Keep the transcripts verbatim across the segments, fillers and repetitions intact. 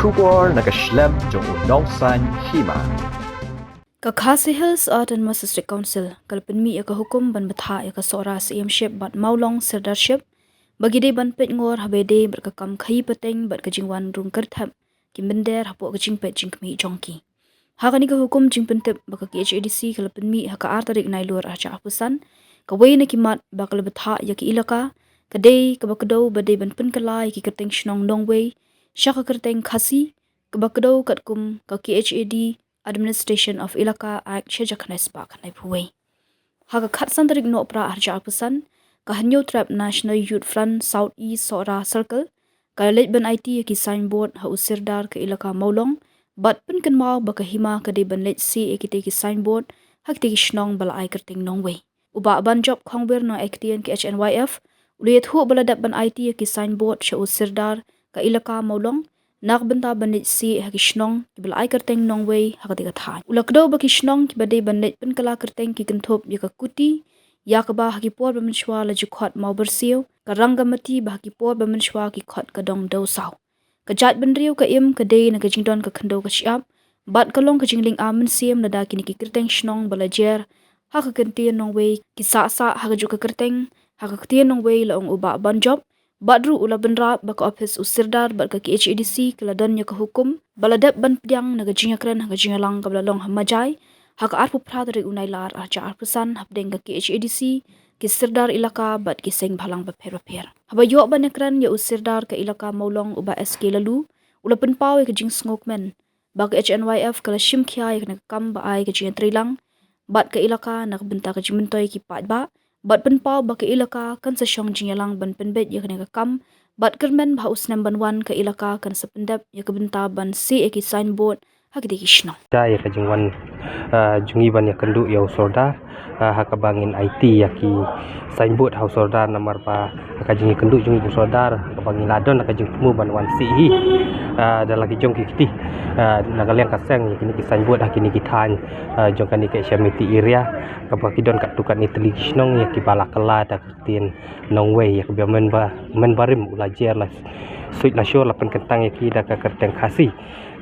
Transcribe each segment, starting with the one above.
Khubor na ka shlem jong u nongsaiñ hima. Ka Khasi Hills Autonomous District Council ka la pynmih ïa ka hukum ban bthah ïa ka Sohra Seiemship bad Mawlong Sirdarship ba ki dei ban peit ngor haba ïadei bad ka kam khaïi pateng bad ka jingwan rung kyrthep ki mynder hapoh ka jingpeit jingkhmih jong ki. Ha kane ka hukum jingpyntip ba ka K H A D C ka la pynmih ha ka ar tarik Nailur arhajar arphew san, kawei na ki mat ba ka la bthah ïa ki ilaka ka dei kaba kdew ba dei ban pynkylla ïa ki kyrteng shnong nongwei sha ka kyrteng Khasi kaba kdew katkum ka K H A D Administration of Elaka Act shajak khyndai spah khyndaiphew wei. Ha ka khatsan tarik Nohprah arhajar arphew san, ka Hynñiew Trep National Youth Front South East Sohra Circle ka la leit ban aiti ïa ki signboard ha u Sirdar ka ilaka Mawlong bad pynkynmaw ba ka hima ka dei ban leit sieh ïa kitei ki signboard ha kitei ki shnong ba la ai kyrteng nongwei. U Bah Banjop Khongwir, nongaiktien ka H N Y F, u la ïathuh ba la dep ban aiti ïa ki signboard sha u Sirdar ka ilaka Mawlong na ka bynta ban leit sieh ha ki shnong kiba la ai kyrteng nongwei ha katei ka thaiñ. U la kdew ba ki shnong kiba dei ban leit pynkylla kyrteng ki kynthup ïa ka Kuti, ïa kaba ha ki por ba mynshuwa la ju khot Mawbyrsiew, ka Rangamati ba ha ki por ba mynshuwa ki khot ka Dongdewsaw. Ka jaitbynriew ka im ka dei na ka jingdon ka khyndew ka shyiap bad ka long ka jinglynga mynsiem lada kine ki kyrteng shnong ba la jer ha ka ktien nongwei ki sah sah ha kajuh ka kyrteng ha ka ktien nongwei, la ong u Bah Banjop. Bad ruh u la bynrap ba ka ophis u Sirdar bad ka K H A D C ka la don ïa ka hukum ba la dep ban pdiang na ka jingïakren ha ka jingïalang kaba la long ha Majai ha ka arphew phra tarik u Nailar arhajar arphew san hapdeng ka K H A D C, ki Sirdar ilaka bad ki seng bhalang bapher bapher. Haba ïoh ban ïakren ïa u Sirdar ka ilaka Mawlong u Bah S K Laloo, u la pynpaw ïa ka jingsngewkmen ba ka H N Y F ka la shim khia ïa kane ka kam ba ai ka jingïatreilang bad ka ilaka na ka bynta ka jingmyntoi ki paidbah, bad pynpaw ba ka ilaka kan sa shong jingïalang ban pynbeit ïa kane ka kam bad kyrmen ba ha u snem ban wan ka ilaka kan sa pyndep ïa ka bynta ban sieh ïa ki signboard ha kitei ki shnong. Te ïa ka jingwan, ah, jong ngi ban ïakynduh ïa u Sordar, ah, ha kaba ngin aiti ïa ki signboard ha u Sordar, namar ba ha ka jingïakynduh jong ngi u Sordar ha kaba ngi la don ha ka jingthmu ban wan sieh hi, ah, da la ki jong ki kti, ah, na ka liang ka seng ïa kine ki signboard ha kine ki thaiñ, ah, jong kane ka Asian Meitei area, kaba ki don katto katne tylli ki shnong ïa kiba la kylla da ka ktien nongwei, ïa kaba mynba, mynbarim u la jer la suit la shor la pynkyntang ïa ki da ka kyrteng Khasi.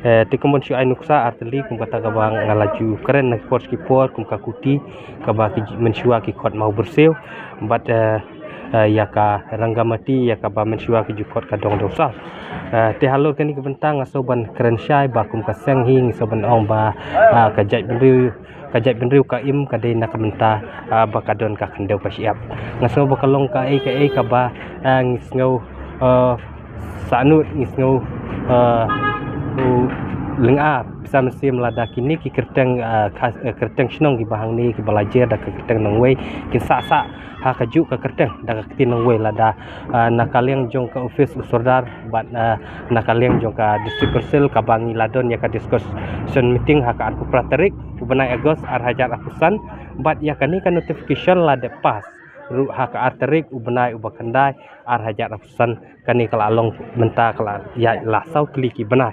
Eh, te kumban shu ai nuksa ar tylli kum kata kaba nga la ju kren na ki por ki por, kum ka Kuti kaba ki mynshuwa ki khot Mawbyrsiew, bad, eh, eh, ïa ka Rangamati ïa kaba mynshuwa ki ju khot ka Dongdewsaw. Eh, te halor kane ka bynta nga sngew ban kren shai ba kum ka seng hi ngi sngew ban ong ba, ah, ka jaitbynriew ka jaitbynriew ka im ka dei na ka bynta, ah, ba ka don ka khyndew ka shyiap. Nga sngew ba ka long kaei kaei kaba, ah, ngi sngew, ah, sahnud, ngi sngew, ah, u lynga pisa mynsiem lada kine ki kyrteng, ah, khas, eh, kyrteng shnong kiba hangne kiba la jer da ka kyrteng nongwei kin sah sah ha kajuh ka kyrteng da ka ktien nongwei lada, ah, na ka liang jong ka ophis u Sordar bad, ah, na ka liang jong ka District Council kaba ngi la don ïa ka discussion meeting ha ka arphew phra tarik u bnai August arhajar arphew san, bad ïa kane ka notification la dep pass ruh ha ka ar tarik u bnai uba khyndai arhajar arphew san, kane ka la long mynta ka la ïaid la saw tylli ki bnai.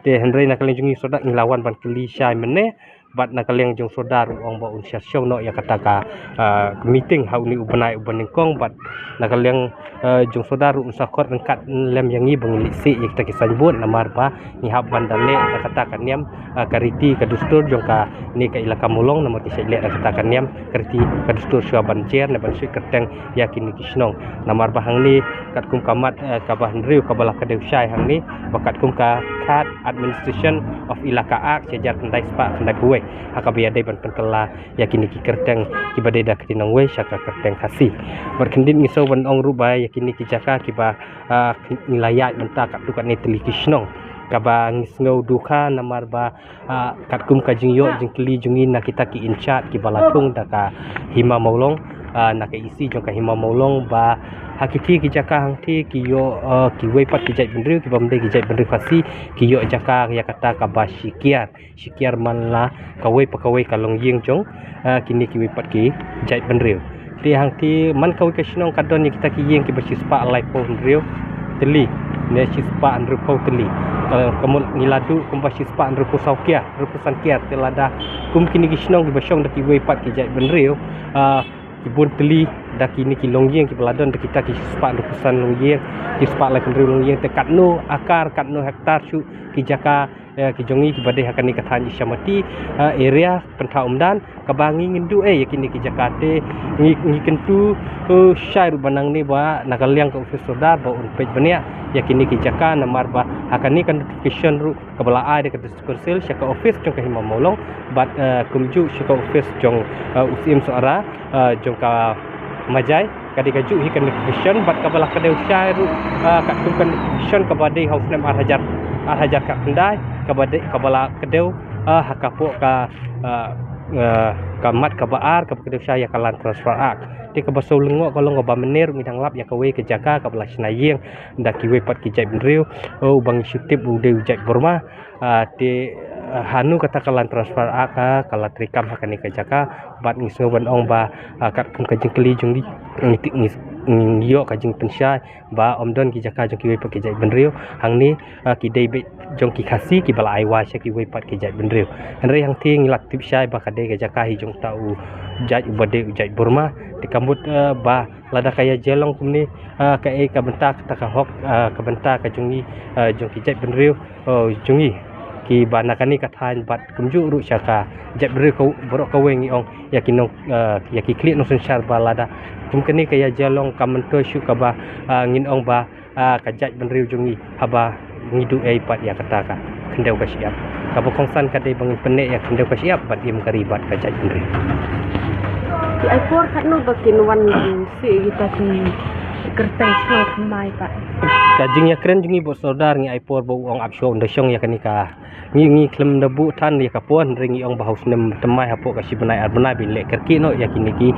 Te hynrei na ka liang jong ngi u Sordar ngi la wan ban kylli shai mynne, bad na ka liang jong u Sordar u ong ba un sa shong noh ïa kata ka, ah, meeting ha une u bnai uba nyngkong, bad na ka liang, eh, jong u Sordar ruh un sa khot ryngkat lem ïa ngi ba ngin leit sieh ïa kita ki signboard namar ba ngi hap ban da leh da kata ka niam, ah, ka riti ka dustur jong kane ka ilaka Mawlong, namar ki shait leh da kata ka niam ka riti ka dustur shuwa ban jer ne ban suit kyrteng ïa kine ki shnong. Namar ba hangne katkum ka mat, eh, kaba hynriew kaba la kdew shai hangne, ba katkum ka Khad Administration of Elaka Act shajar khyndai spah khyndaiphew wei ha kaba ïadei ban pynkylla ïa kine ki kyrteng kiba dei da ka ktien nongwei sha ka kyrteng Khasi. Bad khyndiat ngi sngew ban ong ruh ba ïa kine ki jaka kiba, ah, ngi la ïaid mynta katto katne tylli ki shnong kaba ngi sngew dukha namar ba, ah, katkum ka jingïoh jingkylli jong ngi na kita ki in-charge kiba la thung da ka Hima Mawlong, ah, na ka E C jong ka Hima Mawlong ba ha kiti ki jaka hangti ki ïoh, ah, kiwei pat ki jaitbynriew kibym dei ki jaitbynriew Khasi ki ïoh jaka ïa kata kaba shi kiar, shi kiar man la kawei pa kawei ka longïing jong, ah, kine kiwei pat ki jaitbynriew. Te hangti man kawei ka shnong ka don ïa kita ki ïing kiba shispah laiphew hynriew tylli ne shispah hynriewphew tylli. Ka, ka mut ngi la duh kumba shispah hynriewphew saw kiar, hynriewphew san kiar. Te lada kum kine ki shnong kiba shong da kiwei pat ki jaitbynriew, ah, ki bun tylli, da kine ki longïing kiba la don da kita ki spah hynriewphew san longïing, ki spah laiphew hynriew longïing, te katno akar, katno hektar shuh ki jaka, eh, ki jong ngi kiba dei ha kane ka thaiñ Ishamati, eh, area Pyntha Umdan, kaba ngi ngin duh ei ïa kine ki jaka te ngi, ngi kyntu, eh, shai ruh ba nangne ba na ka liang ka office sordar ba un peit bniah ïa kine ki jaka namar ba ha kane ka notification ruh kaba la ai da ka District Council sha ka office jong ka Hima Mawlong bad, eh, kumjuh sha ka office jong, eh, u Syiem Sohra, eh, jong ka Majai, ka dei kajuh hi ka notification bad kaba la kdew shai ruh, eh, katkum ka notification kaba dei ha u snem ar hajar, ar hajar khatkhyndai, kaba dei, kaba la kdew, eh, ha ka pok ka, eh, eh, ka mat kaba ar kaba kdew shai ïa ka Land Transfer Act. Te kaba shu lyngngoh ka long kaba mynne ruh ngi dang lap ïa kawei ka jaka kaba la shna ïing da kiwei pat ki jaitbynriew, eh, uba ngi shu tip u dei u jait Burma. Ah, te, ah, hano kata ka Land Transfer Act, ah, ka la treikam ha kane ka jaka, bad ngi sngew ban ong ba, ah, katkum ka jingkylli jong ngi, ngi, ngi, ngi ïoh ka jingpynshai ba ym don ki jaka jong kiwei pat ki jaitbynriew hangne, ah, ki dei beit jong ki Khasi kiba la ai wai sha kiwei pat ki jaitbynriew. Hynrei hangtei ngi la tip shai ba ka dei ka jaka hi jong uta u jait uba dei u jait Burma. Te ka mut, ah, ba lada ka ïa jia long kumne, ah, kaei ka bynta kata ka hok, ah, ka bynta ka jong ngi, ah, jong ki jaitbynriew, oh, jong ngi kiba na kane ka thaiñ bad kumjuh ruh sha ka jaitbynriew ka baroh kawei ngi ong ïa ki nong, eh, ïa ki khlieh nongsynshar ba lada kum kane ka ïa jia long ka myntoi shuh kaba, eh, ngin ong ba, eh, ka jaitbynriew jong ngi haba ngi duh ei pat ïa kata ka khyndew ka shyiap. Kaba kongsan ka dei ba ngin pyneh ïa ka khyndew ka shyiap bad im ka ri bad ka jaitbynriew. Ki ai por katno ba kin wan sih kita ki kyrteng shnong thymmai pat? Ka jingïakren jong ngi bad u sordar ngi ai por ba u ong ap shuwa ynda shong ïa kane ka Ngi, ngi khlem da buh than ïa ka por, hynrei ngi ong ba ha u snem thymmai hapoh ka shi bnai ar bnai ba in leh kyrkieh noh ïa kine ki,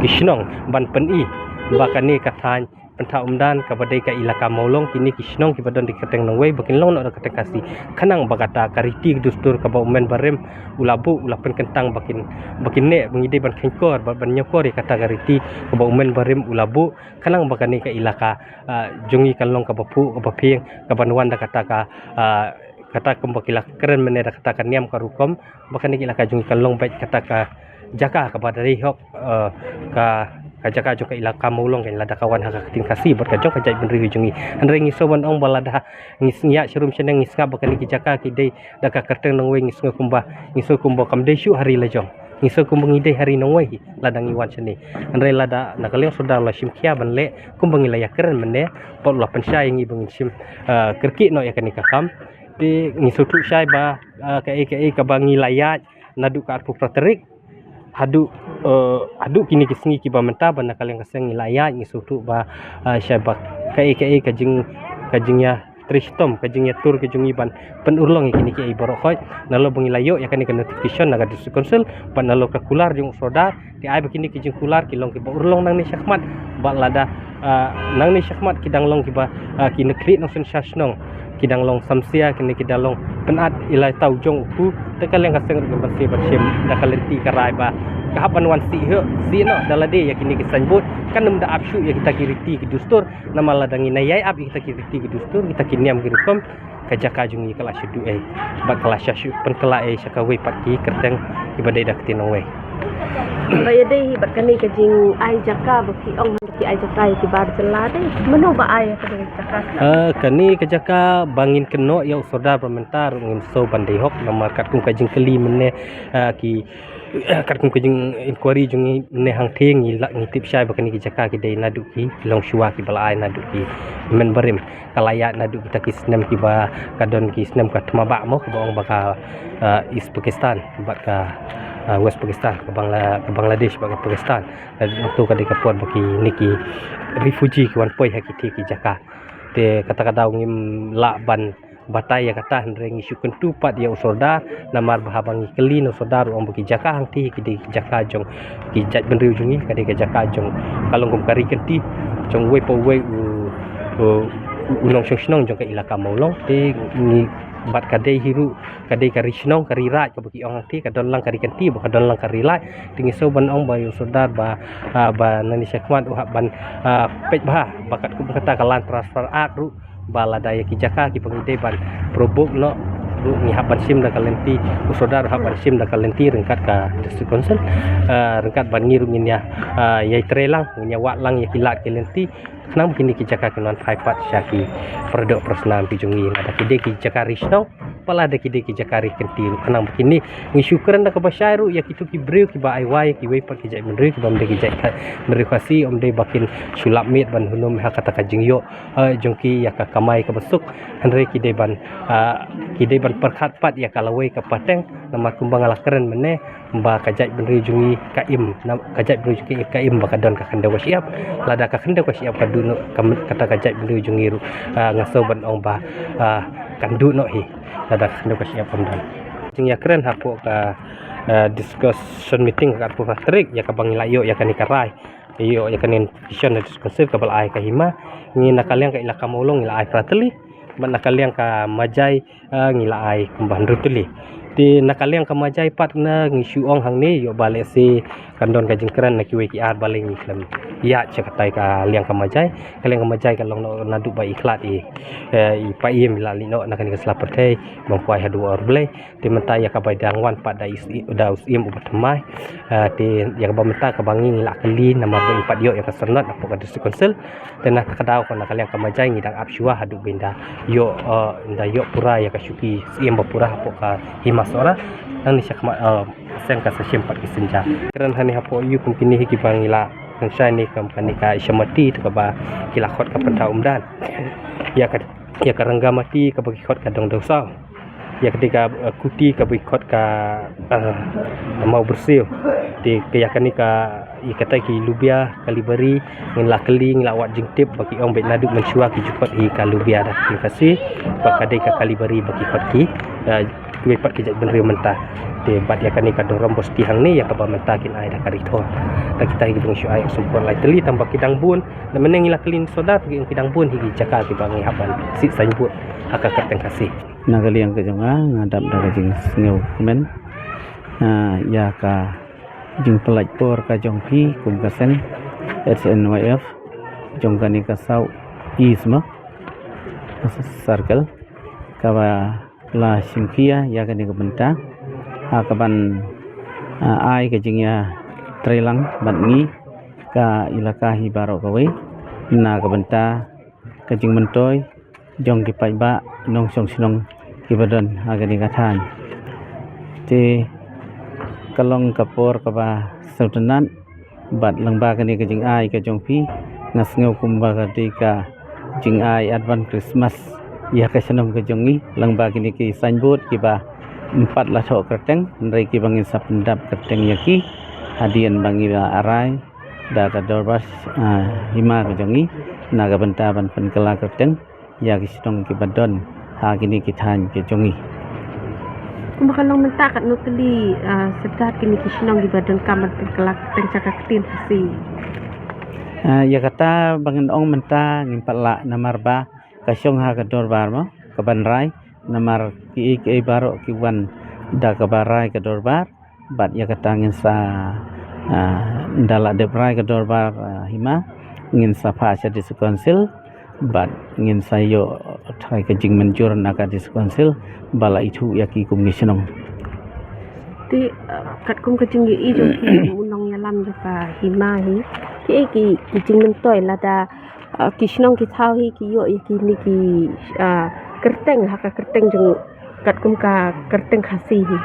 ki shnong ban pyni ba kane ka thaiñ Pyntha Umdan kaba dei ka ilaka Mawlong, kine ki shnong kiba don da ki kyrteng nongwei ba kin long noh da ka kyrteng Khasi. Khnang ba kata ka riti ka dustur kaba u men barim u la buh u la pynkyntang ba kin, ba kin neh, ba ngi dei ban kheiñkor, ba ban ñiewkor ïa kata ka riti kaba u men barim u la buh. Khnang ba kane ka ilaka, ah, jong ngi kan long kaba phuh, kaba phieng, kaban wan da kata ka, ah, kata kumba ki la kren mynne da kata ka niam ka rukom, ba kane ka ilaka jong ngi kan long beit kata ka jaka kaba dei hok, eh, ka, ka jaka jong ka ilaka Mawlong kan lada ka wan ha ka ktien Khasi bad ka jong ka jaitbynriew jong ngi. Hynrei ngi sngewbha ban ong ba lada ngi sngap sharum shaneng ngi sngap ba kane ki jaka ki dei da ka kyrteng nongwei ngi sngew kumba, ngi sngew kumba kam dei shuh ha ri la jong. Ngi sngew kumba ngi dei ha ri nongwei hi lada ngi wan shane. Hynrei lada na ka liang sordar la shim khia ban leh kumba ngi la ïakren mynne, bad u la pynshai ïa ngi ba ngin shim, eh, kyrkieh noh ïa kane ka kam. Te ngi sngewthuh shai ba, eh, kaei kaei kaba ngi la ïaid naduh ka arphew phra tarik haduh, eh, haduh kine ki sngi kiba mynta ba na ka liang ka seng ngi la ïaid, ngi sngewthuh ba, eh, shai ba kaei kaei ka jing, ka jingïatrei shitom, ka jingïatur ka jong ngi ban pynurlong ïa kine kiei baroh khoit. Nalor ba ngi la ïoh ïa kane ka notification na ka District Council bad nalor ka kular jong u sordar, te ai ba kine ki jingkular ki long kiba urlong nangne shakhmat. Bad lada, ah, nangne shakhmat ki dang long kiba, ah, ki nongkhlieh nongsynshar shnong ki dang long samsia, kine ki dang long pynat ïa la tau jong u khu. Te ka liang ka seng ruh kan ban sih ban shim da ka lynti ka rai ba ka hap ban wan sih hok sih noh da lade ïa kine ki signboard, kan ym da ap shuh ïa kita ki riti ki dustur. Namar lada ngi nang ïai ap ïa kita ki riti ki dustur, kita ki niam ki rukom, ka jaka jong ngi ka la shu duh ei bad ka la shu pynkylla ei sha kawei pat ki kyrteng kiba dei da ka ktien nongwei. Ba ïadei hi bad kane ka jingai jaka ba ki ong ki ai jaka ïa ki bar jylla, dei mano ba ai ïa kane ka jaka? Eh, kane ka jaka ba ngin kynnoh ïa u sordar ba mynta ruh ngim sngewbha ban dei hok, namar katkum ka jingkylli mynne, eh, ki, eh, katkum ka jing inquiry jong ngi mynne hangtei ngi la, ngi tip shai ba kane ka jaka ki dei naduh ki longshuwa kiba la ai naduh ki hynmen barim. Ka la ïaid naduh kita ki snem kiba ka don ki snem ka thma bah mo, kaba ong ba ka, eh, East Pakistan bad ka, eh, West Pakistan, ka Bangla-, ka Bangladesh bad ka Pakistan. Naduh nangtu ka dei ka por ba kine ki refugee ki wan poi ha kiti ki jaka. Te kata ka daw ngim lah ban batai ïa kata, hynrei ngi shu kyntu pat ïa u sordar, namar ba haba ngi kylli na u sordar u ong ba ki jaka hangtei ki dei ki jaka jong ki jaitbynriew jong ngi, ka dei ka jaka jong, ka long kum ka ri kynti jong uwei pa uwei u, u, u nongshong shnong jong ka ilaka Mawlong. Te ngi, bad ka dei hi ruh ka dei ka ri shnong, ka ri raid kaba ki ong hangtei, ka don lang ka ri kynti bad ka don lang ka ri raid. Te ngi sngewbha ban ong ba ïa u sordar ba, ah, ba nangne shakhmat u hap ban, ah, peit bha ba katkum kata ka Land Transfer Act ruh, ba lada ïa ki jaka kiba ngi dei ban provoke noh, Ruh ngi hap ban shim da ka lynti, u Sordar hap ban shim da ka lynti ryngkat ka District Council, eh, ryngkat ban ngi ruh ngin ïa, eh, ïai trei lang, ngin ïa wad lang ïa ki lad ki lynti. Khnang ba kine ki jaka kin wan phai pat sha ki paradoh parasnam ki jong ngi, lada ki dei ki jaka ri shnong, ba lada ki dei ki jaka ri kynti ruh, khnang ba kine, ngi shu kren da kaba shai ruh ïa kito ki briew kiba ai wai ïa kiwei pat ki jaitbynriew kiba ym dei ki jaitbynriew Khasi, ym dei ba kin shu lap miet ban hukum ha kata ka jingïoh, eh, jong ki ïa ka kamai kaba suk. Hynrei ki dei ban, ah, ki dei ban pyrkhat pat ïa ka lawei ka pateng, namar kumba nga la kren mynne, ba ka jaitbynriew jong ngi ka im, na, ka jaitbynriew jong ngi ka im ba ka don ka khyndew ka shyiap. Lada ka khyndew ka shyiap ka duh noh, ka, kata ka jaitbynriew jong ngi ruh, ah, nga sngew ban ong ba, ah, kan duh noh hi, lada ka khyndew ka shyiap kam don. Jingïakren hapoh ka, ah, discussion meeting ka arphew phra tarik, ïa kaba ngi la ïoh ïa kane ka rai, ïoh ïa kane ka petition na District Council kaba la ai ka Hima. Ngi na ka liang ka Elaka Mawlong ngi la ai phra tylli, bad na ka liang ka Majai, ah, ngi la ai kumba hynriew tylli. Te na ka liang ka Majai pat, na ngi shu ong hangne ïoh ba lehse kan don ka jingkren na kiwei ki ar, balei ngi khlem ïaid sha katai ka liang ka Majai. Ka liang ka Majai ka long noh naduh ba i khlad i, eh, i Paiem i la leit noh na kane ka sla pyrthei, bym kwai haduh ar blei. Te mynta ïa kaba dang wan pat da i s-, da u Syiem uba thymmai. Ah, te ïa kaba mynta kaba ngi, ngi la kylli namar ba ngim pat ïoh ïa ka sanad napoh ka District Council. Te na kata ka daw ko na ka liang ka Majai ngi dang ap shuwa haduh ba ynda ïoh, eh, ynda ïoh pura ïa ka shuki Syiem ba pura hapoh ka Hima Sohra. Nangne shakhmat, eh, seng ka sa shim pat ki sienjam. Kren hangne hapoh ïa kum kine hi kiba ngi la kren shai ne, kum kane ka Ishamati te kaba ki la khot ka Pynthau Umdan. Ïa ka, ïa ka Rangamati kaba ki khot ka Dong Dewsaw. Ïa kata ka, eh, Kuti kaba ki khot ka, eh, Mawbyrsiew. Te ka ïa kane ka, ïa kata ki Lubia, Kalibari, ngin la kylli, ngin la wad jingtip ba ki ong beit naduh mynshuwa ki ju khot hi ka Lubia da ka ktien Khasi, ba ka dei ka Kalibari ba ki khot ki, eh, kiwei pat ki jaitbynriew mynta. Te bad ïa kane ka Dorom Bosti hangne ïa kaba mynta kin ai da ka Rithor. Da kita hi kiba ngi shu ai sngewbha lai tylli tang ba ki dang bun. Na mynne ngi la kylli Sordar, ki ong ki dang bun hi ki jaka kiba ngi hap ban sih signboard ha ka kyrteng Khasi. Na ka liang ka jong nga, nga dap da ka jingsngew kmen, ah, ïa ka jingpynlait por ka jong phi kum ka seng H N Y F jong kane ka South East mo, circle, kaba la shim khia ïa kane ka bynta ha kaban, ah, ai ka jingïatreilang bad ngi ka Elaka hi baroh kawei na ka bynta ka jingmyntoi jong ki paidbah nongshong shnong kiba don ha kane ka thaiñ. Te ka long ka por kaba sngewtynnat bad lyngba kane ka jingai ka jong phi, nga sngew kumba ka dei ka jingai advance Christmas ïa ka shnong ka jong ngi, lyngba kine ki signboard kiba ym pat la thoh kyrteng, hynrei kiba ngin sa pyndap kyrteng ïa ki hadien ba ngi la arai da ka dorbar, ah, hima ka jong ngi na ka bynta ban pynkylla kyrteng ïa ki shnong kiba don ha kine ki thaiñ ki jong ngi. Kumba ka long mynta, katno tylli, ah, Sordar, kine ki shnong kiba donkam ban pynkylla kyrteng sha ka ktien Khasi? Ah, ïa kata ba ngan ong mynta ngim pat lah namar ba ka shong ha ka dorbar mo kaban rai, namar kiei kiei baroh ki wan da kaba rai ka dorbar. Bad ïa kata ngin sa, ah, ynda la dep rai ka dorbar, ah, hima, ngin sa phah sha District Council bad ngin sa ïoh trai ka jingmynjur na ka District Council ba la ithuh ïa ki kum ki shnong. Te, ah, katkum ka jingïohi jong phi u nongïalam jong ka hima hi, kiei ki, ki jingmyntoi lada, ah, ki shnong ki thaw hi ki ïoh ïa kine ki, ah, kyrteng ha ka kyrteng jong, katkum ka kyrteng Khasi hi?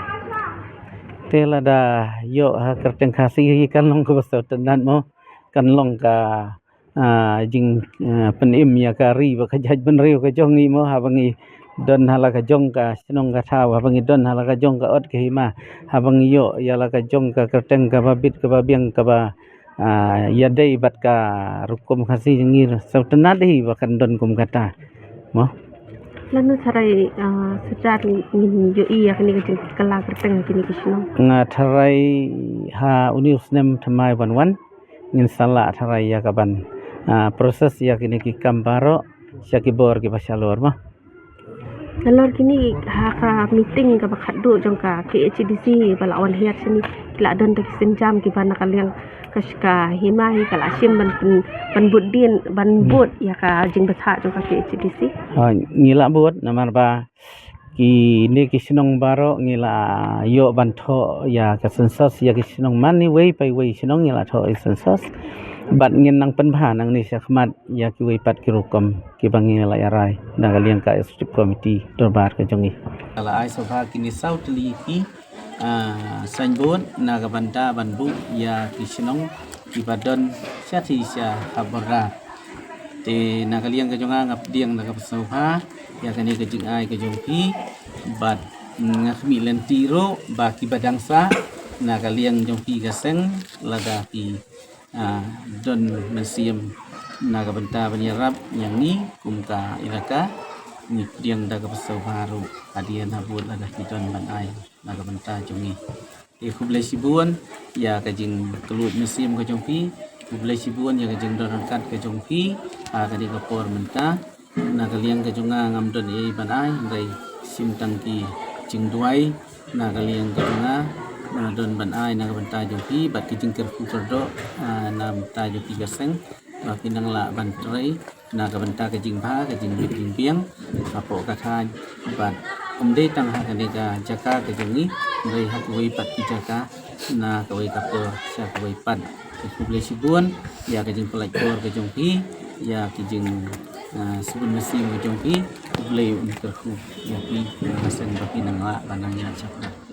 Te lada ïoh ha kyrteng Khasi hi kan long kaba sngewtynnat mo, kan long ka, ah, jing, ah, pynim ïa ka ri bad ka jaitbynriew ka jong ngi mo, haba ngi don ha la ka jong ka shnong ka thaw, haba ngi don ha la ka jong ka ot ka hima, haba ngi ïoh ïa la ka jong ka kyrteng kaba bit kaba biang kaba, ah, ïadei bad ka rukom Khasi jong ngi, sngewtynnat hi ba kan don kum kata mo. Lano tharai, ah, Sordar, ngin ïohi ïa kane ka jingkylla kyrteng ha kine ki shnong? Nga tharai ha une u snem thymmai ban wan ngin sa lah tharai ïa kaban, ah, process ïa kine ki kam baroh sha ki bor kiba shalor mo. Nalor kine ha ka meeting kaba khatduh jong ka K H A D C ba la wan hiar shane, ki la don da ki sienjam kiba na ka liang ka sh-, ka hima hi ka la shim ban pyn-, ban bud dien, ban bud ïa ka jingbthah jong ka K H A D C? Ha, ngi la bud namar ba Kine ki shnong baroh ngi la ïoh ban thoh ïa ka census ïa ki shnong, man iwei pa iwei shnong ngi la thoh ïa census. Bad ngin nang pynbha nangne shakhmat ïa kiwei pat ki rukom kiba ngi la ïa rai na ka liang ka executive committee dorbar ka jong ngi. La ai sngewbha kine saw tylli ki, ah, signboard na ka bynta ban buh ïa ki shnong kiba don shathie sha ha border. Te na ka liang ka jong nga nga pdiang da kaba sngewbha ïa kane ka jingai ka jong phi, bad nga khmih lynti ruh ba kiba dang sah na ka liang jong phi ka seng, lada phi, ah, don mynsiem na ka bynta ban ïarap ïa ngi kum ka ilaka, ngi pdiang da kaba sngewbha ruh hadien habud lada ki don ban ai na ka bynta jong ngi. Te khublei shibun ïa ka jingkyllut mynsiem ka jong phi, khublei shibun ïa ka jingdon ryngkat ka jong phi ha kane ka por mynta. Na ka liang ka jong nga ngam don ei ban ai, hynrei shim tang ki jingduwai na ka liang ka jong nga, nga don ban ai na ka bynta jong phi bad ki jingkyrkhu kyrdoh, ah, na bynta jong phi ka seng, ba phin nang lah ban trei na ka bynta ka jingbha ka jingbit jingbiang hapoh ka thaiñ, bad ym dei tang ha kane ka jaka ka jong ngi, hynrei ha kawei pat ki jaka na kawei ka por sha kawei pat. Te khublei shibun ïa ka jingpynlait por ka jong phi, ïa ki jing, ah, sbun mynsiem ka jong phi. Khublei un kyrkhu ïa phi, ka seng ba phi nang lah ban nang ïaid shaphrang.